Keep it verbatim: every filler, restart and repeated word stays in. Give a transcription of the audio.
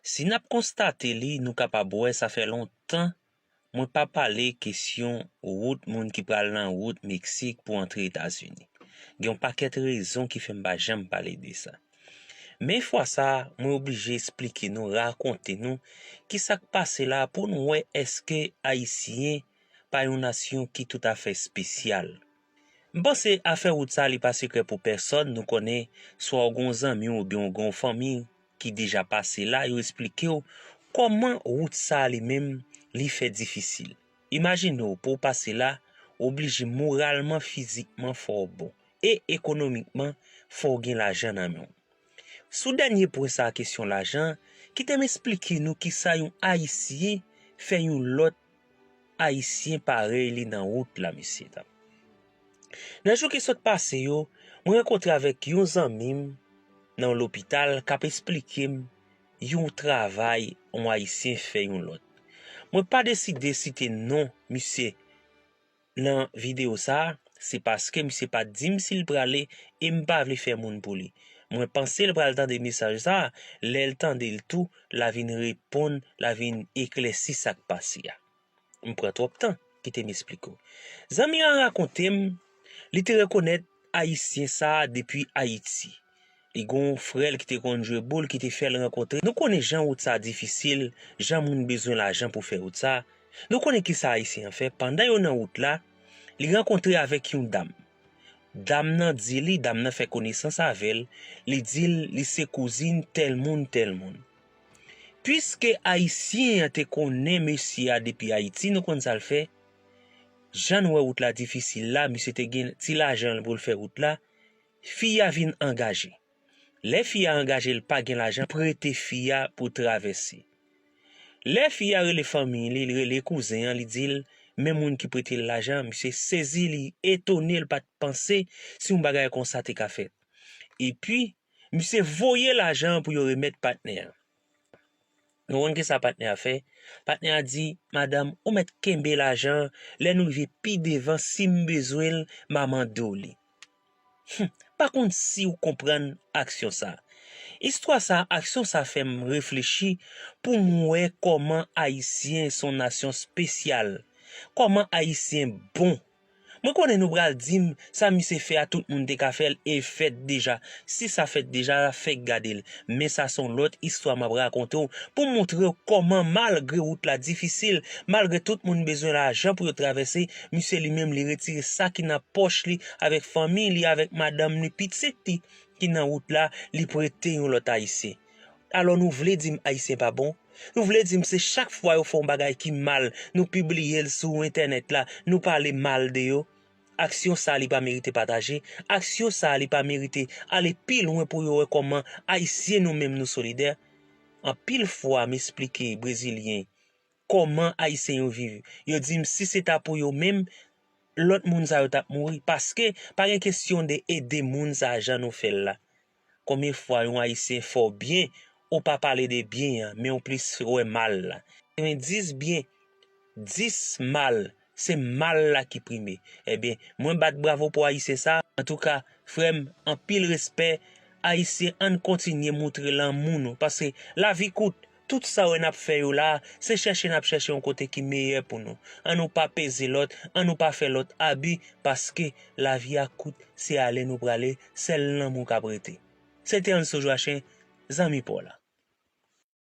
Si n ap konstate li, nou kapab wè sa fè lontan mwen pa pale kesyon wout moun ki pral nan wout Meksik pou antre Etazini. Gen yon pakèt rezon ki fè m pa janm pale de sa. Men fwa sa a, mwen oblije esplike nou, rakonte nou ki sa k pase la pou nou wè èske Ayisyen pa yon nasyon ki toutafè espesyal. M panse afè wout sa a li pa sekrè pou pèsòn, nou konnen swa w gen yon zanmi w oubyen w gen yon fanmi ki deja pase la, yo esplike w kòman wout sa a li menm li fè difisil. Imajine w pou w pase la, w oblije moralman, fizikman fè w bon, e ekonomikman fè w gen lajan nan men w. Sou dènye pwen sa a, kesyon lajan, kite m esplike nou kisa yon Ayisyen fè yon lòt Ayisyen parèy li nan wout la, mesye dam. Nan jou ki sot pase yo, mwen rankontre avèk yon zanmi m nan yon lopital k ap esplike m yon travay yon Ayisyen fè yon lòt. Mwen pa deside site non misye nan videyo sa a, se paske misye pa t di m si l prale e m pa vle fè moun pou li. Mwen panse l pral tande mesaj sa a, lè l tande l tou, l a vin reponn, l a vin eklèsi sa k pase a. M pran twòp tan, kite m esplike w. Zanmi an rakonte m, li te rekonèt Ayisyen sa a depi Ayiti. Li gen yon frè l ki te konn jwe boul ki te fè l rankontre. Nou konnen jan wout sa a difisil, jan moun bezwen lajan pou fè wout sa a. Nou konnen kisa Ayisyen an fè. Pandan yo nan wout la, li rankontre avèk yon dam. Dam nan di li, dam nan fè konesans avè l, li di l li se kouzin tèl moun, tèl moun. Piske Ayisyen an te konnen mesye a depi Ayiti, nou konn sa l fè. Jan n wè wout la difisil la, misye te gen ti lajan l pou l fè wout la, fi a vin angaje. Lè fi a angaje l pa gen lajan, prete fi a pou travèse. Lè fi a rele fanmi li, li rele kouzen an, li di l, men moun ki prete l lajan, misye sezi, li etone, l pa t panse si yon bagay konsa te ka fèt. Epi, misye voye lajan an pou yo remèt patnè a. Nou konn kisa patnè a fè? Patnè a di, madanm, ou mèt kenbe lajan an, lè nou rive pi devan, si m bezwen l, m a mande w li. Hmm, pa konn si w konprann aksyon sa. Istwa sa, aksyon sa fè m reflechi pou m wè kòman Ayisyen se yon nasyon espesyal, kòman Ayisyen bon. Mwen konnen nou pral di m sa misye fè a tout moun te ka fè l e l fèt deja. Si sa fèt deja, fèk gade l. Men sa se yon lòt istwa m ap rakonte w pou m montre w kòman malgre wout la difisil, malgre tout moun bezwen lajan pou yo travèse, misye li menm li retire sa ki nan pòch li avèk fanmi li, avèk madanm li, pitit li ki nan wout la, li prete yon lòt Ayisyen. Alò nou vle di m Ayisyen pa bon? Nou vle di m se chak fwa yo fè yon bagay ki mal, nou pibliye l sou entènèt la, nou pale mal de yo? Aksyon sa a li pa merite pataje? Aksyon sa a li pa merite ale pi lwen pou yo wè kòman Ayisyen nou menm nou solidè? Anpil fwa m esplike Brezilyen kòman Ayisyen yo viv. Yo di m si se ta pou yo menm, lòt moun sa yo t ap mouri. Paske pa gen kesyon de ede moun sa a jan nou fè l la. Konbyen fwa yon Ayisyen fè w byen, ou pa pale de byen an, men w plis wè mal la. Gen dis byen, dis mal, se mal la ki prime. Ebyen, mwen bat bravo pou Ayisyen sa. Antouka, frè m, anpil respè. Ayisyen, ann kontinye moutre lanmou nou, paske lavi kout. Tout sa w wè n ap fè yo la, se chèche n ap chèche yon kote ki meyè pou nou. Ann nou pa peze lòt, ann nou pa fè lòt abi, paske lavi a kout, se ale nou prale, sèl lanmou k ap rete. Se te Anso Joachin, zanmi pa w la.